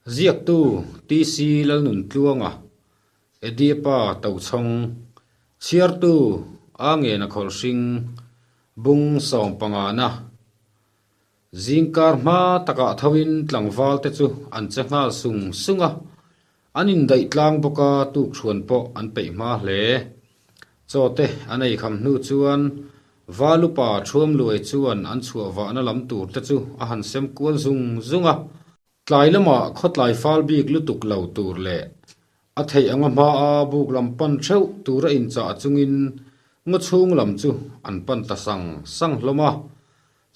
Ziaktu TC Lalnuntluanga, Ediapa Tochhawng, Chhiartu A Ngena Khawlhring, Bung Sawmpangana. Zingkar hma takah thoin tlangval te chu an che nghal sung sung a, an indaih tlang bawk a tukhruan pawh an peih hma hle. Chaw te an ei kham hnu chuan Valupa Thuamluai chuan an chhuah vahna lam tur te chu a han sem kual zung zung a. Tlai lamah khawtlai fal bik lutuk lo tur leh a theih anga hmaa buk lam pan theuh tura inchah chungin ngaw chhung lam chu an pan ta sang sang hlawm a.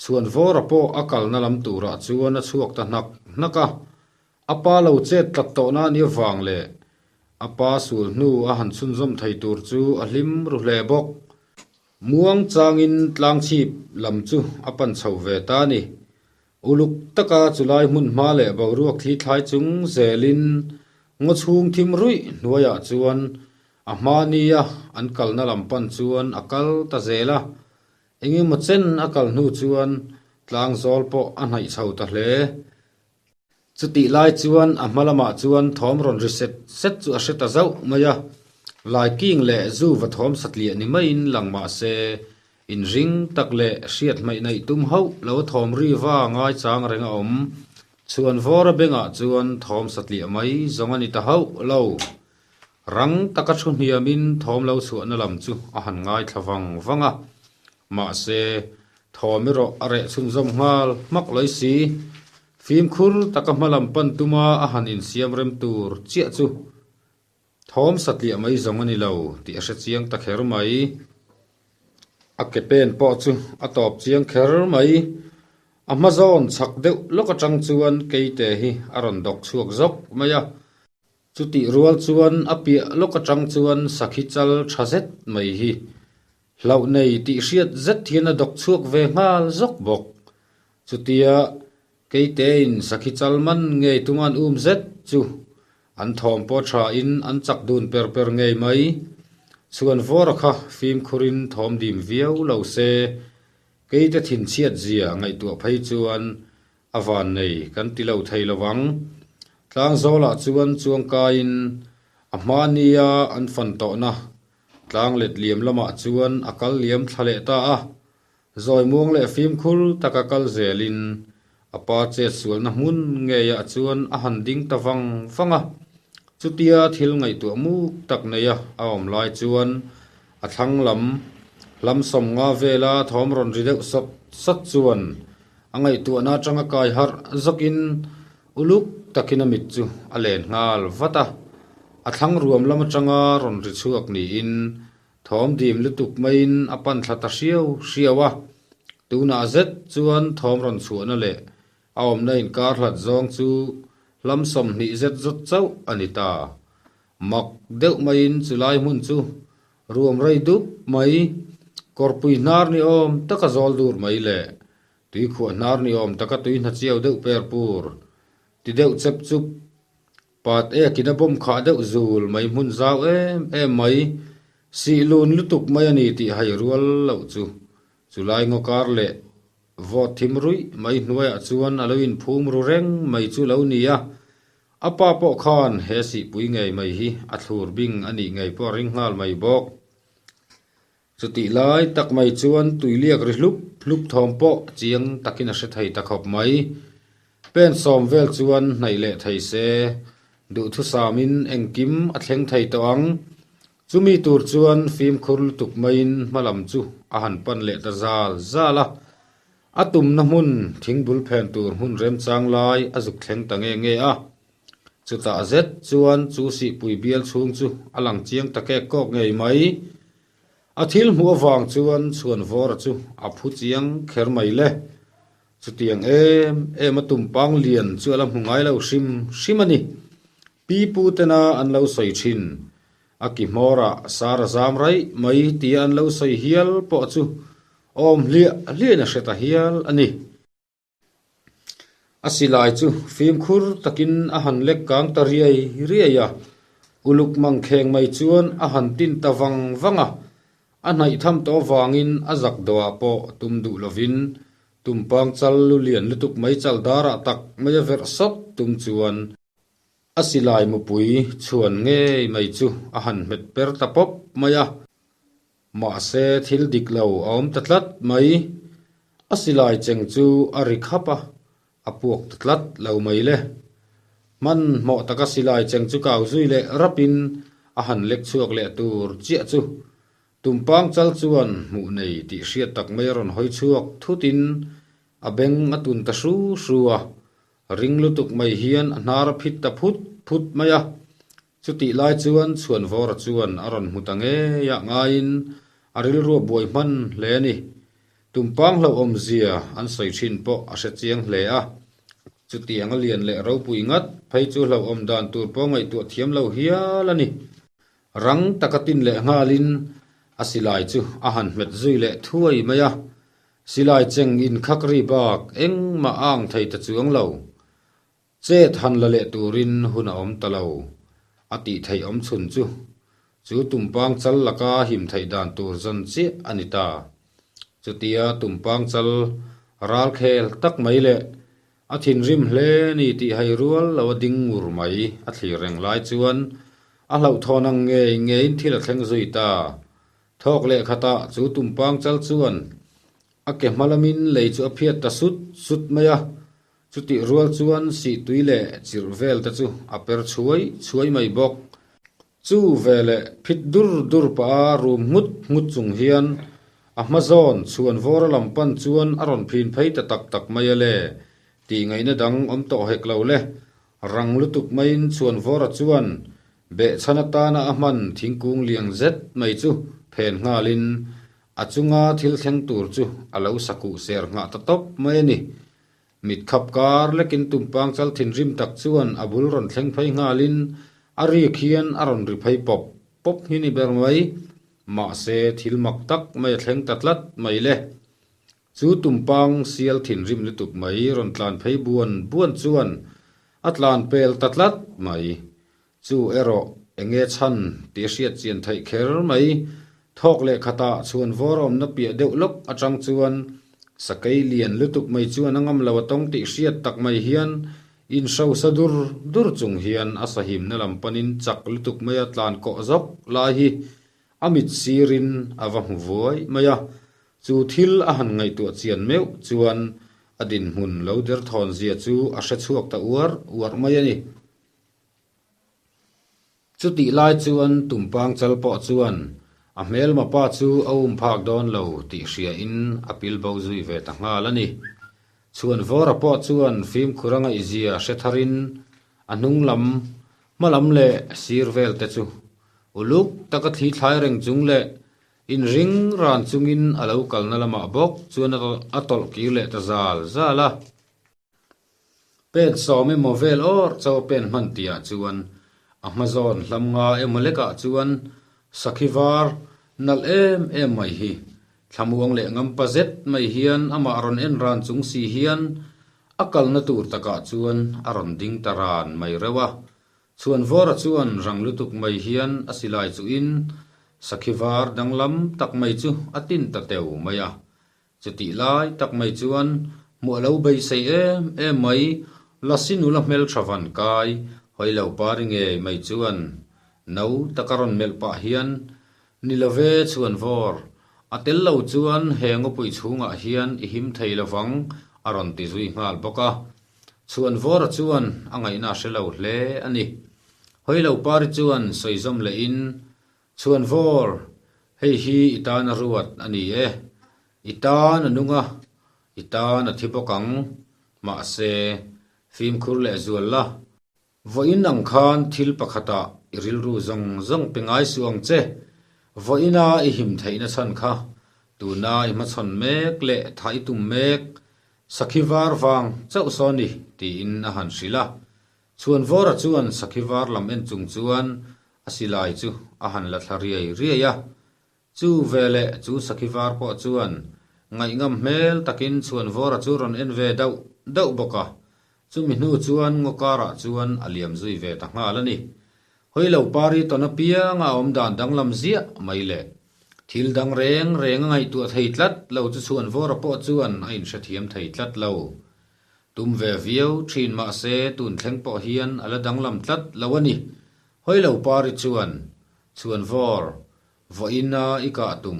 Chhuanvawra pawh a kalna lam turah chuan a chhuak ta hnak hnak a, a pa lo chet tlat tawhna nia vang leh a pa sul hnu a han chhunzawm thei tur chu a hlim ru hle bawk. Muang changin tlangchhip lam chu a pan chho ve ta a ni. Uluk taka chulai hmun hma leh boruak thli thlai chung zelin ngaw chhung thim ruih hnuaiah chuan a hma nia an kalna lam pan chuan a kal ta zel a. Engemaw chen a kal hnu chuan tlang zawl pawh a hnaih chho ta hle. Chutih lai chuan a hma lamah chuan thawm rawn ri set set chu a hre ta zauh mai a, Laiking leh zu va thawm satliah ni maiin lang mah se, inring tak leh hriat hmaih naih tum hauh lo thawm ri va ngaichang reng a awm. Chhuan vawra bengah chuan thawm satliah mai zawng a ni ta hauh lo. Rang taka thu hniamin thawm lo chhuahna lam chu a han ngaithla vang vang a, mahse, thawm erawh a reh chhunzawm nghal hmak lawi si. Fimkhur taka hma lam pan tuma a han insiam rem tur chiah chu thawm satliah mai zawng a ni lo tih a hre chiang ta kher mai. A ke pen pawh chu a tawp chiang kher mai. A hma zawn chhak deuh lawk atang chuan keite hi a rawn dawk chhuak zawk mai a. Chutih rual chuan a piah lawk atang chuan sakhi chal tha zet mai hi hlauh nei tih hriat zet hian a dawk chhuak ve nghal zawk bawk. Chutia keitein sakhi chal man ngei tuman um zet chu an thawm pawh thain an chak dun per per ngei mai. Chhuan vawra kha fimkhurin thawm dim viau lo se, keite thinchhiat zia ngaihtuah phei chuan A van nei kan ti lo thei lo vang. Tlangzawlah chuan chuangkaiin a hma nia an fan tawhna tlang let liam lamah chuan a kal liam thla leh ta a. Zawi muang leh fimkhur taka kal zelin a pa chet sualna hmun ngeiah chuan a han ding ta vang vang a. Chutia thil ngaihtuah muk tak neia a awm lai chuan a thlang lam hlam sawmnga vela thawm rawn ri deuh sawt sawt chuan A ngaihtuahna atanga kai harh zawkin uluk takin a mit chu a len nghal vat a, a thlang ruam lam atanga rawn ri chhuak niin thawm dim lutuk maiin a pan thla ta hriau hriau a. Tunah zet chuan thawm rawn chhuahna leh a awmna inkar hlat zawng chu hlam 20 zet zawt chauh a ni ta. Mak deuh maiin chulai hmun chu Ruam rei dup mai, kawrpui hnar ni awm taka zawl dur mai leh tuikhuah hnar ni awm taka tui hna chiau deuh per pur ti deuh chep chup pat ekin a bawm khah deuh zul mai hmun zau em em mai, sih lun lutuk mai a ni tih hai rual loh chu chulai ngaw kar leh vawt thim ruih mai hnuaiah chuan a lo inphum ru reng mai chu lo ni a. A pa pawh khan he sihpui ngei mai hi a thlur bing a nih ngei pawh a ring nghal mai bawk. Chutih lai tak mai chuan tuiliak ri hlup hlup thawm pawh chiang takin a hre thei ta khawp mai. Pen sawm vel chuan hnaih leh thei se, duhthusamin engkim a thleng thei tawh ang. Chumi tur chuan fimkhur lutuk maiin hmalam chu a han pan leh ta zal zal a. A tumna hmun thingbul phen tur hmun remchang lai a zuk thleng ta nge nge a. Chutah zet chuan chu sihpui bial chhung chu a lang chiang ta kek kawk ngei mai. A thil hmuh avang chuan chhuanvawra chu a phu chiang kher mai le. Chutiang em em a tumpang lian chu a la hmu ngai lo hrim hrim a ni. Pi pu tena an lo sawi thin. A ki hmawrah sar a zam raih mai tia an lo sawi hial pawh chu Awm hliah hliahin a hre ta hial a ni. A silai chu fimkhur takin a han lek kang ta riai riai a, uluk mangkheng mai chuan a han tin ta vang vang a. A hnaih tham tawh avangin a zak dawhah pawh tum duh lovin tumpang chal lu lian lutuk mai chal darah tak mai a verh sawt tum chuan. A silai mupui chhuan ngei mai chu a han hmet per ta pawp mai a. Mahse thil dik lo a awm ta tlat mai. A silai cheng chu a ri khap a, a puak ta tlat lo mai le. Hmanhmawh taka silai cheng chu kau zui leh rapin a han lek chhuak leh tur chiah chu Tumpang chal chuan hmuh nei tih hriat tak mai a rawn hawi chhuak thutin a beng a tun ta hru hru a, ring lutuk mai hian a hnar a phit ta phut phut mai a. Chutih lai chuan Chhuanvawra chuan a rawn hmu ta ngei ah ngaiin a rilru a buai hman hle a ni. Tumpang hlauhawmzia an sawi thin pawh a hre chiang hle a. Chutiang a lian leh ropui ngat phei chu hlauhawm dan tur pawh ngaihtuah thiam lo hial a ni. Rang taka tin leh nghalin a silai chu a han hmet zui leh thuai mai a. Silai cheng inkhak ri bak engmah a ang thei ta chuang lo. Chet han la leh turin hun a awm ta lo, a tih theih awm chhun chu, chu tumpang chal laka him theih dan tur zawn chiah a ni ta. Chutia tumpang chal ral khel tak mai leh a thinrim hle ni tih hai rual lo a ding ngur mai a thlir reng lai chuan a hlauhthawn ang ngei ngeiin thil a thleng zui ta. Thawk leh khatah chu tumpang chal chuan a ke hma lamin lei chu a phiat ta sut sut mai a, Chutih rual chuan sihtui leh chirh vel te chu a per chhuai chhuai mai bawk. Chu ve leh phit dur dur pah a rum nghut nghut chung hian a hma zawn chhuan vawra lam pan chuan a rawn phin phei ta tak tak mai a le. Tih ngaihna dang awm tawh hek lo le. Rang lutuk maiin chhuan vawra chuan behchhan atana a hman thingkung liang zet mai chu phen nghalin a chunga thil thleng tur chu a lo sakuh ser nghah ta tawp mai a ni. Mit khap kar lekin tumpang chal thinrim tak chuan a bul rawn thleng phei nghalin a rik hian a rawn ri phei pawp pawp hi ni ber mai. Mahse thil mak tak mai a thleng ta tlat mai le. Chu tumpang sial thinrim lutuk mai rawn tlan phei buan buan chuan a tlan pel ta tlat mai. Chu erawh enge chhan tih a hriat chian theih kher mai. Thawk leh khatah chhuan vawr awmna piah deuh lawk atang chuan sakei lian lutuk mai chuan a ngam lo a tawng tih hriat tak mai hian inhrosa dur dur chung hian a sahimna lam panin chak lutuk maia tlan kawh zawk lai hi a mit sirin a va hmu vuai mai a. Chu thil a han ngaihtuah chian meuh chuan a dinhmun lo derthawn zia chu a hre chhuak ta uar uar mai a ni. Chutih lai chuan Tumpang chal pawh chuan a hmelma pa chu a um phak dawn lo tih hriain a pil bo zui ve ta nghal a ni. Chhuanvawra pawh chuan fimkhur a ngaihzia hre tharin a hnung lam, hma lam leh sir vel te chu uluk taka thli thlai reng chung leh inring ran chungin a lo kalna lamah bawk chuan a tawlh kir leh ta zal zal a. Pen sawm emaw vel awr chaw pen hman tihah chuan a hma zawn hlam nga emaw lekah chuan sakhi var nalh em em mai hi thlamuang leh ngampa zet mai hian amah rawn en ran chung si hian a kalna tur takah chuan a rawn ding ta ran mai reuh a. Chhuanvawra chuan rang lutuk mai hian a silai chuhin sakhi var danglam tak mai chu a tin ta teu mai a. Chutih lai tak mai chuan hmuh a lo beisei em em mai, Lasi nula hmeltha van kai hawi lo pari ngei mai chuan no taka rawn melh pah hian, Ni love chuan vawr, a tel lo chuan he ngawpui chhungah hian i him thei lovang a rawn ti zui nghal bawk a. Chhuan vawra chuan a ngaihna a hre lo hle a ni. Hawi lo pari chuan sawi zawm lehin, Chhuan vawr, hei hi i tan a ruat a ni e. I tan a nung a, i tan a thi bawk ang. Mahse, fimkhur leh zual la. Vawiin ang khan thil pakhatah i rilru zawng zawng pe ngai suh ang che. Vawiina i him theihna chhan kha tuna i hmachhawn mek leh tha i tum mek sakhi var vang chauh saw ni, tiin a han hrilh a. Chhuanvawra chuan sakhi var lam en chung chuan a silai chu a han la thla riai riai a. Chu veleh chu sakhi var pawh chuan ngaihngam hmel takin Chhuanvawra chu rawn en ve dauh dauh bawk a. Chumi hnu chuan ngaw karah chuan a liam zui ve ta nghal a ni. Hawi lo pari tawn apianga a awm dan danglam ziah mai le. Thil dang reng reng a ngaihtuah thei tlat lo chu Chhuanvawra pawh chuan a inhrethiam thei tlat lo. Tum ve viau thin mahse tun thleng pawh hian a la danglam tlat lo a ni. Hawilo Pari chuan Chhuanvawr vawiina i kah tum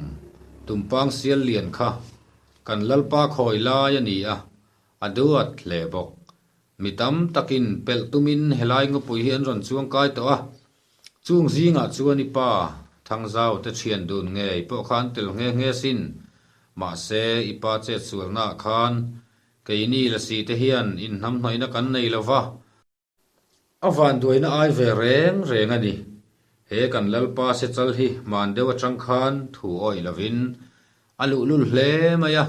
tumpang sial lian kha kan Lalpa khawi lai a ni a, a duat hle bawk. Mi tam takin pelh tumin helai ngawpui hi an rawn chuang kai tawh a, chung zingah chuan i pa Thangzau te thian dun ngei pawh kha an tel nghe nghe sin. Mahse i pa chetsualnaah khan keini lasi te hian inhnamhnawihna kan nei lo va, A vanduaina ai ve reng reng a ni. He kan Lalpa Sechal hi hman deuh atang khan thu awih lovin a luhlul hle mai a,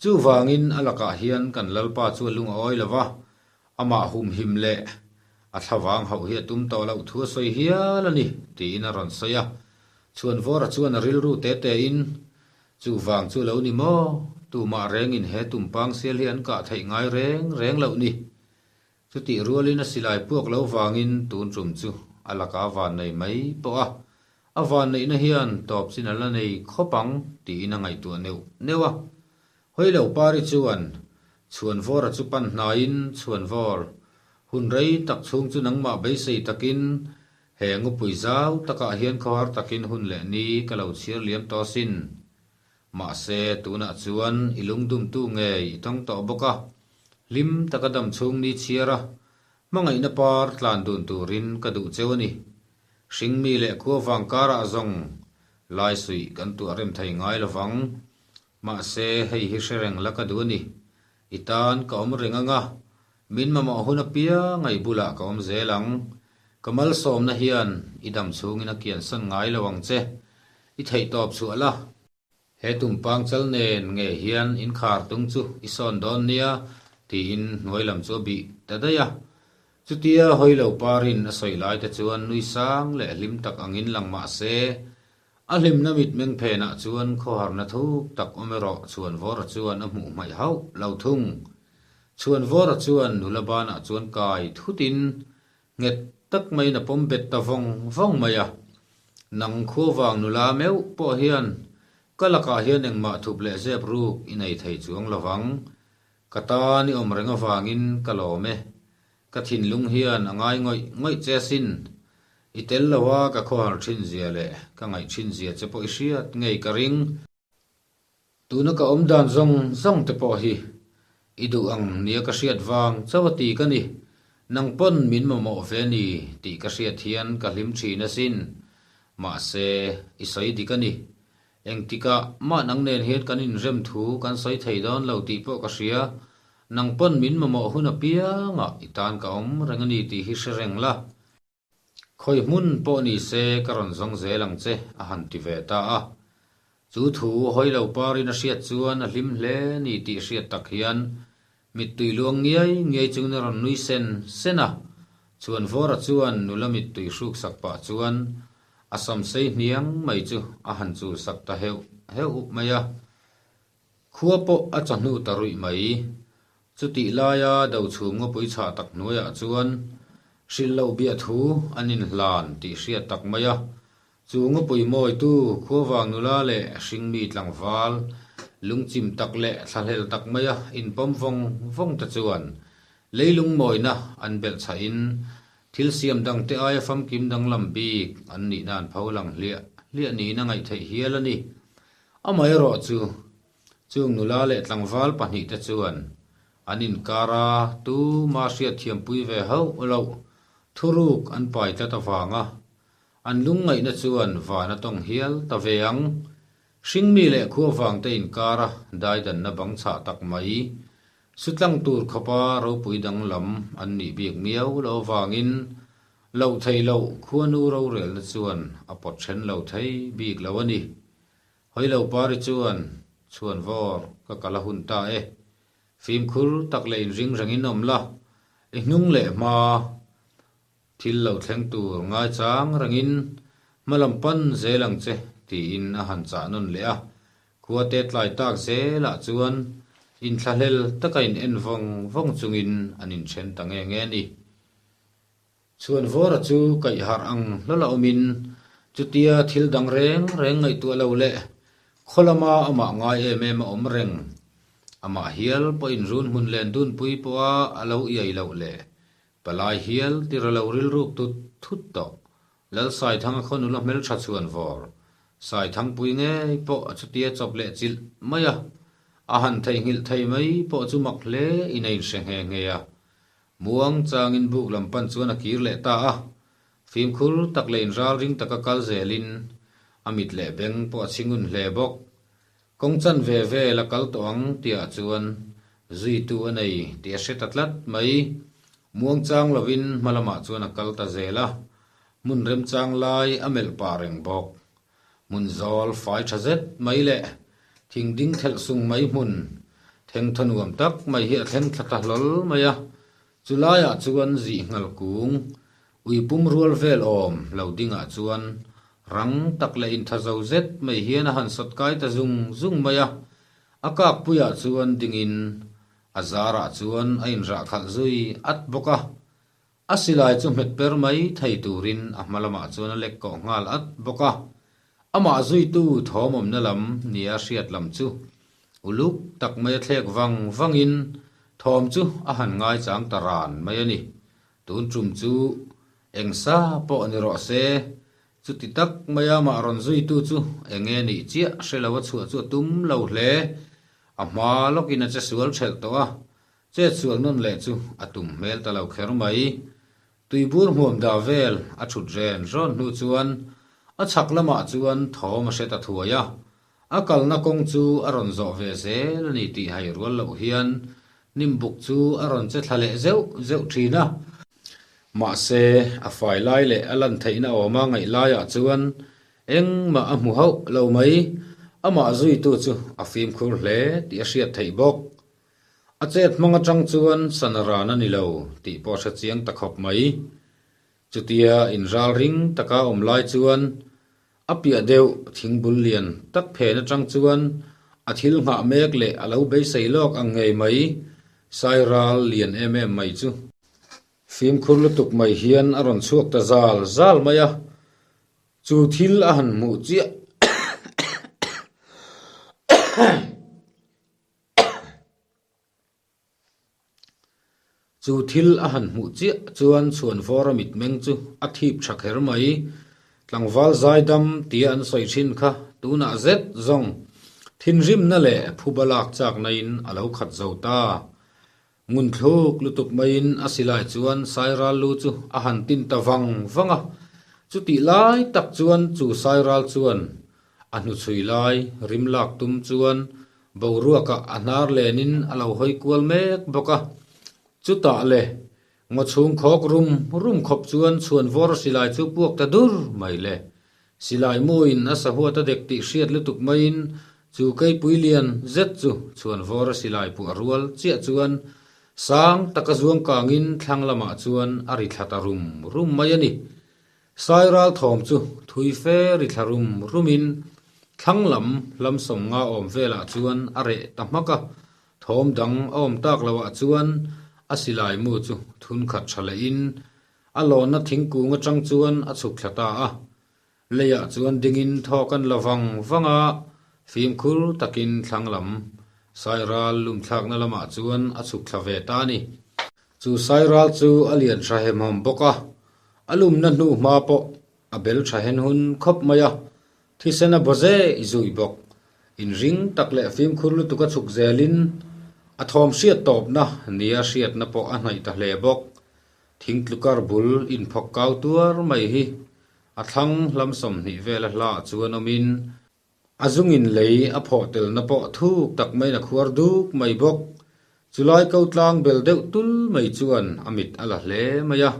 chuvangin a lakah hian kan Lalpa chu a lung a awi lo va, amah humhim leh a thlavang hauh hi a tum tawh loh thu a sawi hial a ni, tiin a rawn sawi a. Chhuanvawra chuan a rilru te tein, Chuvang chu lo ni maw? Tumah rengin he tumpang sial hi an kah theih ngai reng reng loh ni. Chutih rualin a silai puak lo vangin tun tum chu a laka a van nei mai pawh a, a van neihna hian tawp chin a la nei khawp ang tiin a ngaihtuah neuh neuh a. Hawilo Pari chuan Chhuanvawra chu pan hnaiin Chhuanvawr, hun rei tak chhung chu nangmah beisei takin he ngupui zau takah hian khawhar takin hun leh ni ka lo chhiar liam tawh asin. Mahse, tunah chuan i lungdumtu ngei i tawng tawh bawk a, hlim taka dam chhung ni chhiar a, hmangaihna par tlan dun turin ka duh cheu a ni. Hringmi leh khua vang karah zawng lai suih kan tuah rem thei ngai lo vang. Mahse, hei hi hre reng la ka duh a ni. I tan ka awm reng anga, min mamawh hun apiang a i bulah ka awm zel ang. Ka malsawmna hian i dam chhungin a kiansan ngai lo ang che. I theihtawp chhuah la. He tumpang chal nen nge hian inkhar tung chu i sawn dawn nia, tiin hnuai lam chu a bih ta daih a. Chutia Hawilo Parin a sawi lai te chuan nui sang leh hlim tak angin lang mah se, a hlimna mitmeng phenah chuan khawharna thuk tak awm erawh Chhuanvawra chuan a hmuh hmaih hauh lo thung. Chhuanvawra chuan nula banah chuan kai thutin Nghet tak maiin a pawm bet ta vawng vawng mai a. Nang khuavang nula meuh pawh hian ka lakah hian engmah thup leh zep ruk i nei thei chuang lo vang. Ka tan i awm reng avangin ka lawm e. Ka thinlung hian a ngai ngawih ngawih che asin. I tel lo a ka khawhar thin zia leh ka ngaih thin zia che pawh i hriat ngei ka ring. Tuna ka awm dan zawng zawng te pawh hi i duh ang nia ka hriat vang chauh a ti ka ni. Nang pawn min mamawh ve ni tih ka hriat hian ka hlim thin asin. Mahse, i sawi dik a ni. Engtikah mah nang nen hian kan inrem thu kan sawi thei dawn lo tih pawh ka hria. Nang pawn min mamawh hun apiangah i tan ka awm reng a ni tih hi hre reng la. Khawi hmun pawh ni se ka rawn zawng zel ang che, a han ti ve ta a. Chu thu Hawilo Parin a hriat chuan a hlim hle ni tih hriat tak hian mittui luang ngiai ngiai chungin a rawn nui sen sen a. Chhuanvawra chuan nula mittui hruk sak pah chuan a sam sei hniang mai chu a han chul sak ta heuh heuh mai a. Khua pawh a chahnu ta ruih mai. Chutih laia Dochhum ngawpui chhah tak hnuaiah chuan hrilh loh biah thu an inhlan tih hriat tak mai a. Chu ngawpui mawitu khuavang nula leh hringmi tlangval lungchim tak leh thlahlel tak maia inpawm vawng vawng te chuan leilung mawina an belh chhahin thil siam dangte aia famkim danglam bik an nihna an pho lang hliah hliah niin a ngaih theih hial a ni. Amaherawh chu, chung nula leh tlangval pahnihte chuan an inkara tuma hriatthiampui ve hauh loh thuruk an pai tlat avanga an lungngaihna chuan van a tawng hial ta ve ang. Hringmi leh khuavangte inkara daidanna bang chhah tak mai, sutlang tur khawpa ropui danglam an nih bik miau lo avangin loh theih loh khuanu rorelna chuan a pawt then lo thei bik lo a ni. Hawilo Pari chuan, Chhuanvawr, ka kal a hun ta e. Fimkhur tak leh inring rengin awm la, i hnung leh hma thil lo thleng tur ngaichang rengin hma lam pan zel ang che, tiin a han chah nawn leh a. Khua te tlai tak zelah chuan inthlahlel taka in en vawng vawng chungin an inthen ta nge nge a ni. Chhuanvawra chu kaihharh ang hlawl a awmin chutia thil dang reng reng ngaihtuah lo leh khaw lama amah ngai em em a awm reng. Amah hial pawhin run hmun len dunpui pawha a lo iai loh leh palai hial tir a lo rilruk tut thut tawh. Lal Saithanga khaw nula hmeltha chhuan vawr Saithangpui ngei pawh a chutia chawp leh chilh mai a, a han theihnghilh thei mai pawh chu mak hle in a inhre nghe nghe a. Muang changin buk lam pan chuan a kir leh ta a, fimkhur tak leh inralring taka kal zelin a mit leh beng pawh a chhingun hle bawk. Kawng chan ve vel a kal tawh ang tihah chuan zuitu a nei tih a hre ta tlat mai. Muangchang lovin hma lamah chuan a kal ta zel a, hmun remchang lai a melh pah reng bawk. Hmun zawl fai tha zet mai leh thing ding thelh sung mai hmun theng thaw nuam tak mai hi a thleng thla ta hlawl mai a, chu laiah chuan zih nghal kung Ui pum rual vel awm lo dingah chuan rang tak leh intha zo zet mai hian a han sawt kai ta zung zung mai a, a kak puiah chuan dingin a zarah chuan a inrah khalh zui at bawk a. A silai chu hmet per mai thei turin a hma lamah chuan a lek kawh nghal at bawk a. Amah zuitu thawm awmna lam nia hriat lam chu uluk tak mai a thlek vang vangin thawm chu a han ngaichang ta ran mai a ni. Tun tum chu eng sa pawh ni rawh se, chuti tak maia mah rawn zuitu chu eng nge nih chiah hre lo a chhuah chu a tum lo hle. A hma lawkin a che sual thelh tawh a, chet sual nawn leh chu a tum hmel ta lo kher mai. Tuibur hmuam dah vel a thut ren rawn hnu chuan a chhak lamah chuan thawm a hre ta thuai a, A kalna kawng chu a rawn zawh ve zel a ni tih hai rual loh hian hnimbuk chu a rawn che thla leh zeuh zeuh thin a. Mahse, a fai lai leh a lan theihna awma ngaih laiah chuan engmah a hmu hauh lo mai. Amah zuitu chu a fimkhur hle tih a hriat theih bawk. A chet hmang atang chuan sana ran a ni lo tih pawh a hre chiang ta khawp mai. Chutia inral ring taka awm lai chuan A piah deuh thingbul lian tak phen atang chuan a thil nghah mek leh a lo beisei lawk ang ngei mai, Sairal lian em em mai chu. Fimkhur lutuk mai hian a rawn chhuak ta zal zal mai a, chu thil a han hmuh chiah. Chu thil a han hmuh chiah chuan Chhuanvawra mitmeng chu a thip tha kher mai. Tlangval zaidam tia an sawi thin kha tunah zet zawng thinrimna leh phuba lak chaknain a lo khat zo ta. Ngunthluk lutuk maiin a silai chuan Sairal lu chu a han tin ta vang vang a. Chutih lai tak chuan chu Sairal chuan a hnuchhui lai rim lak tum chuan Boruakah a hnar lenin a lo hawi kual mek bawk a. Chutah le, ngaw chhung khawk rum rum khawp chuan chhuanvawr silai chu puak ta dur mai le. Silai muin a sahuat a dek tih hriat lutuk maiin chu keipui lian zet chu chhuanvawr silai puah rual chiah chuan sang taka zuang kangin thlang lamah chuan a ri thla ta rum rum mai a ni. Sairal thawm chu thui fe ri thla rum rumin thlang lam hlam sawmnga awm velah chuan a reh ta hmak a, thawm dang a awm tak loah chuan a silai mu chu thun khat tha lehin a lawnna thingkung atang chuan a chhuk thla ta a. Leiah chuan dingin thawk an la vang vang a, fimkhur takin thlang lam Sairal lumthlakna lamah chuan a chhuk thla ve ta a ni. Chu Sairal chu a lian tha hemhawm bawk a, A lumna hnu hma pawh a bel tha hen hun khawp mai a, thisen a baw ze i zui bawk. Inring tak leh fimkhur lutuk a chhuk zelin a thawm hriat tawpna nia hriatna pawh a hnaih ta hle bawk. Thingtlukar bul inphawk kau tuar mai hi a thlang hlam 20 vela hlaah chuan awmin A zungin lei a phawh telna pawh thuk tak maiin a khuar duk mai bawk. Chulai ko tlang bel deuh tul mai chuan a mit a la hle mai a.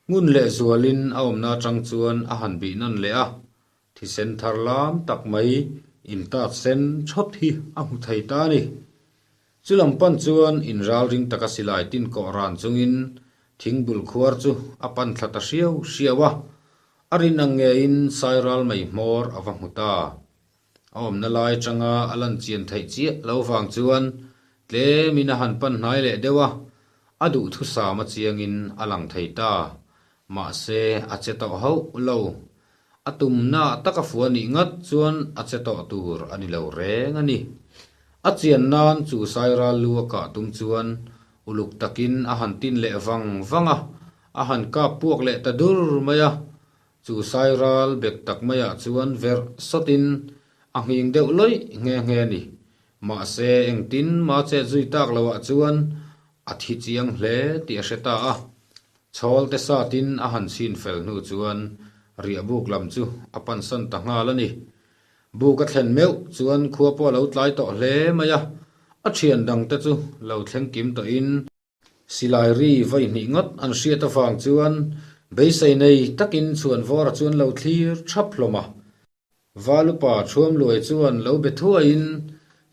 Ngun leh zualin a awmna atang chuan a han bih nawn leh a. Thisen thar lam tak mai intat sen thawt hi a hmu thei ta a ni. Chu lam pan chuan inralring taka silai tin kawh ran chungin thingbul khuar chu a pan thla ta hriau hriau a. A rin ang ngeiin Sairal mai hmawr a va hmu ta. A awmna lai atanga a lan chian theih chiah lo vang chuan tlemin a han pan hnai leh deuh a, a duhthusam a chiangin a lang thei ta. Mahse, a che tawh hauh lo. A tumna taka fuh a nih ngat chuan a che tawh tur a ni lo reng a ni. A chian nan chu Sairal lu a kah tum chuan uluk takin a han tin leh vang vang a, a han kap puak leh ta dur mai a. Chu Sairal bek tak maiah chuan verh sawtin a nghing deuh lawih nghe nghe a ni. Mahse engtin ma chet zui tak loah chuan a thi chiang hle tih a hre ta a. Chhawl te satin a han chhin fel hnu chuan riahbuk lam chu a pansan ta nghal a ni. Buk a thlen meuh chuan khua pawh a lo tlai tawh hle mai a, a thian dang te chu lo thleng kim tawhin silai ri vawi hnih ngawt an hriat avang chuan beisei nei takin chhuanvawra chuan lo thlir thap hlawm a. Valupa Thuamluai chuan lo be thuaiin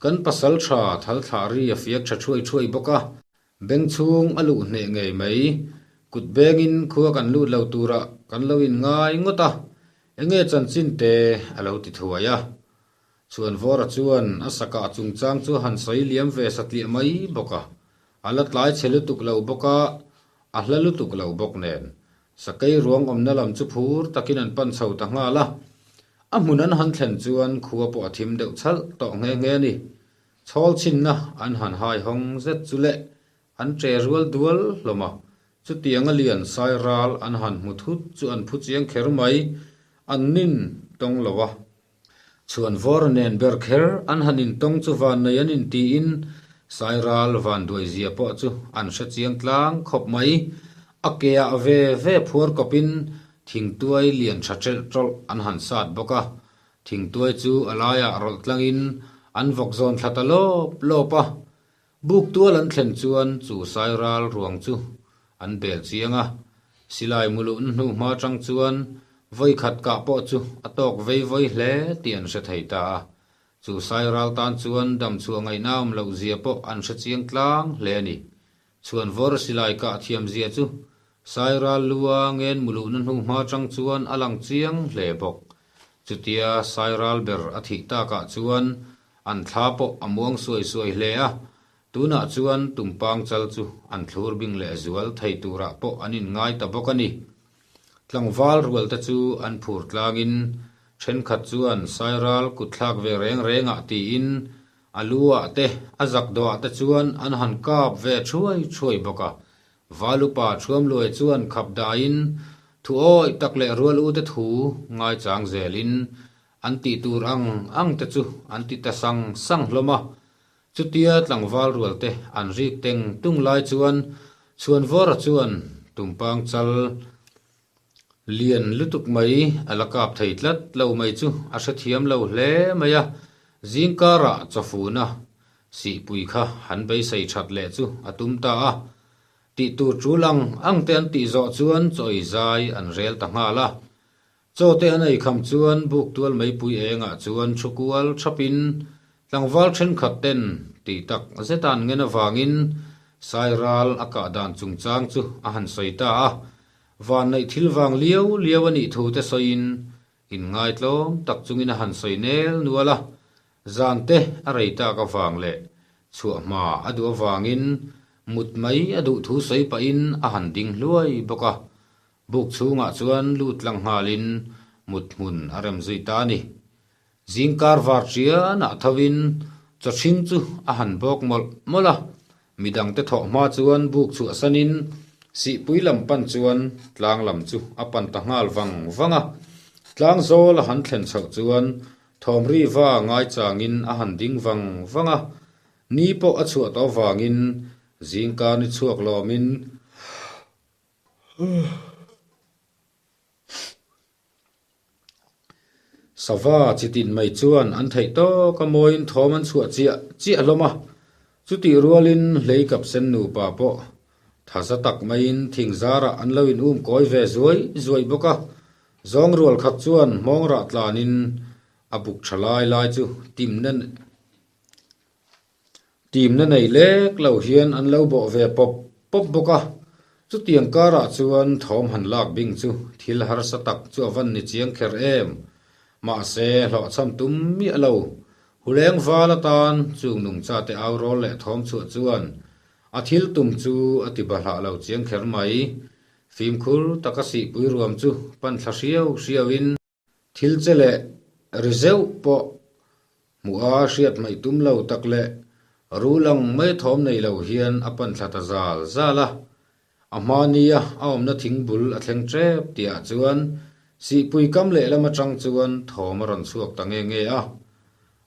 kan pasal tha thal thlah ri a fiak tha thuai thuai bawk a, Beng chhung a luh hneh ngei mai. Kut bengin khua kan lut lo turah kan lo in ngai ngawt a, enge chanchin te a lo ti thuai a. Chhuanvawra chuan a sakah chungchang chu a han sawi liam ve satliah mai bawk a, a la tlai chhe lutuk lo bawk a, a hla lutuk lo bawk nen. Sakei ruang awmna lam chu phur takin an pan chho ta nghal a. A hmun an han thlen chuan khua pawh a thim deuh chhalh tawh nghe nghe a ni. Chhawl chhinna an han hai hawng zet chu leh an che rual dual hlawm a, chutianga lian sai ral an han hmu thut chu an phu chiang kher mai, an nin tawng lo a. Chhuan vawr nen ber kher an han intawng chu van nei an intiin sai ral van duai zia pawh chu an hre chiang tlang khawp mai. A ke ah ve ve phuar kawpin thingtuai lian tha ṭelh ṭawlh an han sat bawk a, Thingtuai chu a laiah rawlh tlangin an vawk zawn thla ta lawp lawp a. Buk tual an thlen chuan chu Sairal ruang chu an bel chiang a. Silai muluhna hnu hma tang chuan vawi khat kah pawh chu a tawk vei vawi hle tih an hre thei ta a. Chu Sairal tan chuan damchhuah ngaihna awm loh zia pawh an hre chiang tlang hle a ni. Chhuanvawr silai kah thiam zia chu Sairal lua ngen muluhna hnu hma tang chuan a lang chiang hle bawk. Chutia Sairal ber a thih takah chuan an thla pawh a muang suai suai hle a, tunah chuan tumpang chal chu an thlur bing leh zual thei turah pawh an inngai ta bawk a ni. Tlangval rual te chu an phur tlangin thenkhat chuan Sairal kutthlak ve reng rengah tiin A lu ah te, a zak dawh ah te chuan an han kap ve thuai thuai bawk a. Valupa Thuamluai chuan khap daiin thu awih tak leh rual u te thu ngaichang zelin an tih tur ang ang te chu an ti ta sang sang hlawm a. Chutia tlangval rual te an rik teng tung lai chuan Chhuanvawra chuan tumpang chal Lian lutuk mai a la kap thei tlat lo mai chu a hrethiam lo hle mai a, zingkarah chawfuna sihpui kha han beisei that leh chu a tum ta a. Tih tur tul ang ang te an tih zawh chuan chawi zai an rel ta nghal a. Chaw te an ei kham chuan buk tual meipui engah chuan thu kual thapin tlangval thenkhat ten tih tak zeta an ngen avangin Sairal a kah dan chungchang chu a han sawi ta a. Vanneih thil vang liau liau a nih thu te sawiin inngaitlawm tak chungin a han sawi nel nual a, zan te a rei tak avang leh chhuah hma a duh avangin mut mai a duh thu sawi pahin a han ding hluai bawk a, buk chhungah chuan lut tlang nghalin mut hmun a rem zui ta a ni. Zingkar var ṭianah thovin chawhring chu a han bawk mawlh mawlh a, midangte thawh hma chuan buk chhuahsanin sihpui lam pan chuan tlang lam chu a pan ta nghal vang vang a. Tlang zawl a han thlen chhoh chuan thawmri va ngaichangin a han ding vang vang a, ni pawh a chhuah tawh avangin zingkar ni chhuak lawmin Sava chi tin mai chuan an theih tawk a mawiin thawm an chhuah chiah chiah hlawm a, chutih rualin hlei kap sen nupa pawh thaza tak maiin thing zarah an lo in um kawi ve zuai zuai bawk a, zawng rual khat chuan hmawng rah tlanin a buk tha lai lai chu timna Timna nei lek lo hian an lo bawh ve pawp pawp bawk a, chutiang karah chuan thawm han lak bing chu thil harsa tak chu a van ni chiang kher em. Mahse, hlawhchham tum miah lo, Huleng val atan chung nungchate au rawl leh thawm chhuah chuan a thil tum chu a ti bahlah lo chiang kher mai. Fimkhur taka sihpui ruam chu pan thla hriau hriauin, Thil che leh ri zeuh pawh hmuh a hriat hmaih tum lo tak leh. Rul ang mai thawm nei lo hian a pan thla ta zal zal a. A hma nia a awmna thing bul a thleng tep tihah chuan sihpui kam lehlam atang chuan thawm a rawn chhuak ta nge nge a.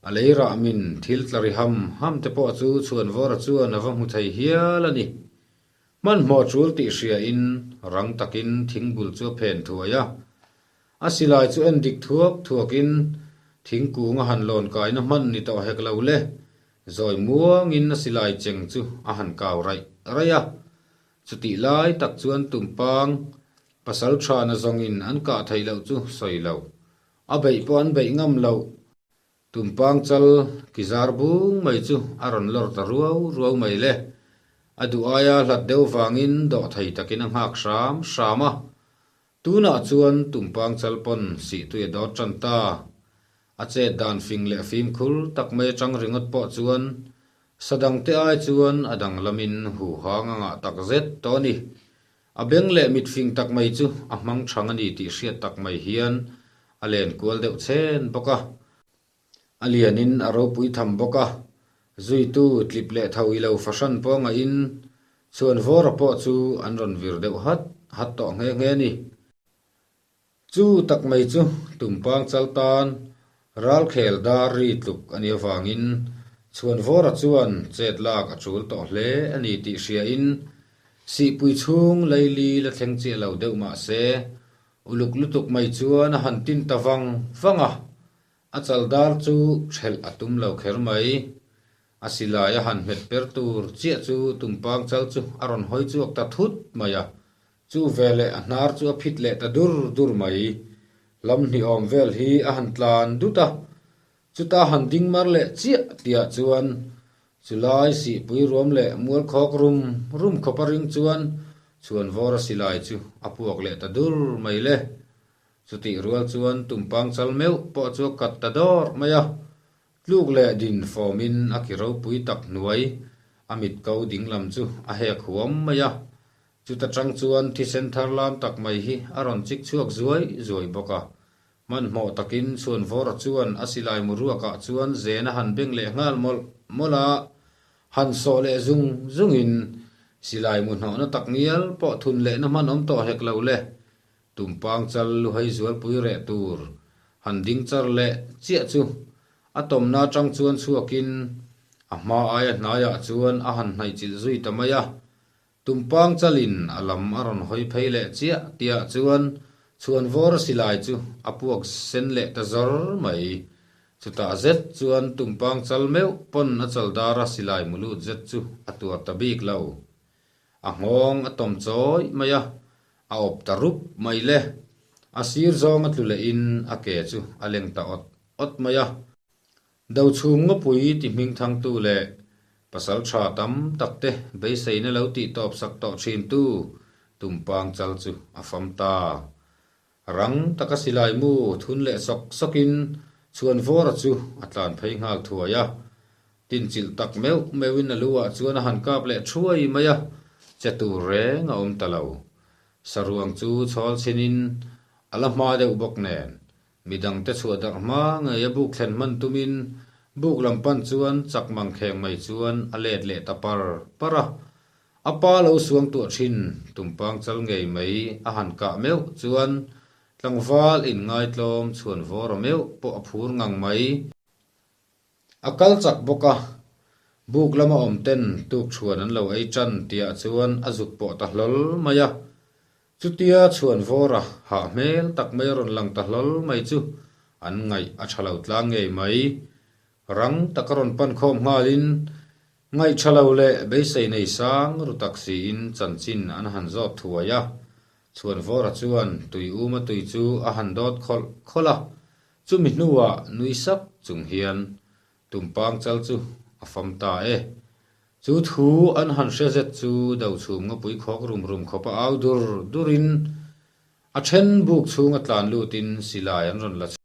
A lei rah min thil tla ri ham ham te pawh chu Chhuanvawra chuan a va hmu thei hial a ni. Hmanhmawh tul tih hriain rang takin thing bul chu a phen thuai a. A silai chu en dik thuak thuakin thingkung a han lawn kaina hman ni tawh hek lo le. Zawi muangin a silai cheng chu a han kau raih raih a. Chutih lai tak chuan tumpang pasal tha na zawngin an kah theih loh chu sawi lo. A beih pawh an beih ngam loh. Tumpang chal ki zar bung mai chu a rawn lawr ta ruau ruau mai le. A duh aia hlat deuh vangin dawh thei takin a nghak hram hram a. Tunah chuan tumpang chal pawn sihtui a dawt tan ta. A chet dan fing leh fimkhur tak mai atang ringawt pawh chuan sadang te ai chuan a danglamin huhang a ngah tak zet tawh a ni. A beng leh mit fing tak mai chu a hmang thang a ni tih hriat tak mai hian a len kual deuh chhen bawk a. A lianin a ropui tham bawk a, zuitu tlip leh tho i lo fahran pawh ngaihin Chhuanvawra pawh chu an rawn vir deuh hat hat tawh nghe nghe a ni. Chu tak mai chu tumpang chal tan ralkhel dar ri tluk a nih avangin Chhuanvawra chuan chet lak a tul tawh hle a ni tih hriain sihpui chhung leili la thleng chiah lo deuh mah se uluk lutuk mai chuan a han tin ta vang vang a, a chal dar chu hrelh a tum lo kher mai. A silai a han hmet per tur chiah chu tumpang chal chu a rawn hawi chhuak ta thut mai a, Chu veleh a hnar chu a phit leh ta dur dur mai. Lam hnih-awm vel hi a han tlan dut a, chuta han ding mar leh chiah tihah chuan chulai sihpui ruam leh mualkhawk rum rum khawp a ring chuan chhuanvawra silai chu a puak leh ta dur mai le. Chutih rual chuan tumpang chal meuh pawh chu a kat ta dawr mai a, Tluk leh din fawmin a ki ropui tak hnuai a mit ko ding lam chu a hek huam mai a, chuta tang chuan thisen thar lam tak mai hi a rawn chik chhuak zuai zuai bawk a. Hmanhmawh takin Chhuanvawra chuan a silai mu ruakah chuan zen a han beng leh nghal mawlh mawlh a, han sawh leh zung zungin silai mu hnawhna tak ngial pawh thun lehna hman awm tawh hek lo le. Tumpang chal luhai zualpui reh tur han ding char leh chiah chu a tawmna atang chuan chhuakin a hma aia hnaiah chuan a han hnaihchilh zui ta mai a. Tumpang chalin a lam a rawn hawi phei leh chiah tihah chuan chhuanvawr silai chu a puak sen leh ta zawr mai. Chutah zet chuan tumpang chal meuh pawn a chal dara silai mulut zet chu a tuar ta bik lo. A nghawng a tawm chawi mai a, a awp ta rup mai le. A sir zawng a tlu lehin a ke chu a leng ta awt awt mai a. Dochhum ngawpui ti hming thangtu leh pasal tha tam tak te beiseina lo tih tawp sak tawh thintu tumpang chal chu a fam ta. Rang taka silai mu thun leh sawk sawkin Chhuanvawra chu a tlan phei nghal thuai a. Tinchilh tak meuh meuhin a lu ah chuan a han kap leh thuai mai a, che tur reng a awm ta lo. Saruang chu chhawl chhinin a la hma deuh bawk nen, midangte chhuah darh hma ngei a buk thlen hman tumin buk lam pan chuan chak mangkheng mai chuan a let leh ta par par a. A pa lo suang tuah thin tumpang chal ngei mai a han kah meuh chuan tlangval inngaitlawm chhuan vawr a meuh pawh a phur ngang mai. A kal chak bawk a, buk lama awm ten tuk chhuan an lo ei tan tihah chuan a zuk pawh ta hlawl mai a. Chutia chhuan vawra hah hmel tak mai a rawn lang ta hlawl mai chu an ngaih a tha lo tlang ngei mai. Rang taka rawn pan khawm nghalin ngaih tha lo leh beisei nei sang ru tak siin chanchin an han zawt thuai a. Chhuan vawra chuan tui uma tui chu a han dawt khawlh khawlh a. Chumi hnuah nui sak chung hian tumpang chal chu a fam ta e. Chu thu an han hre zet chu dochhum ngapui khawk rum rum khawp a au dur durin a then buk chhunga tlan lutin silai an rawn la chhuak.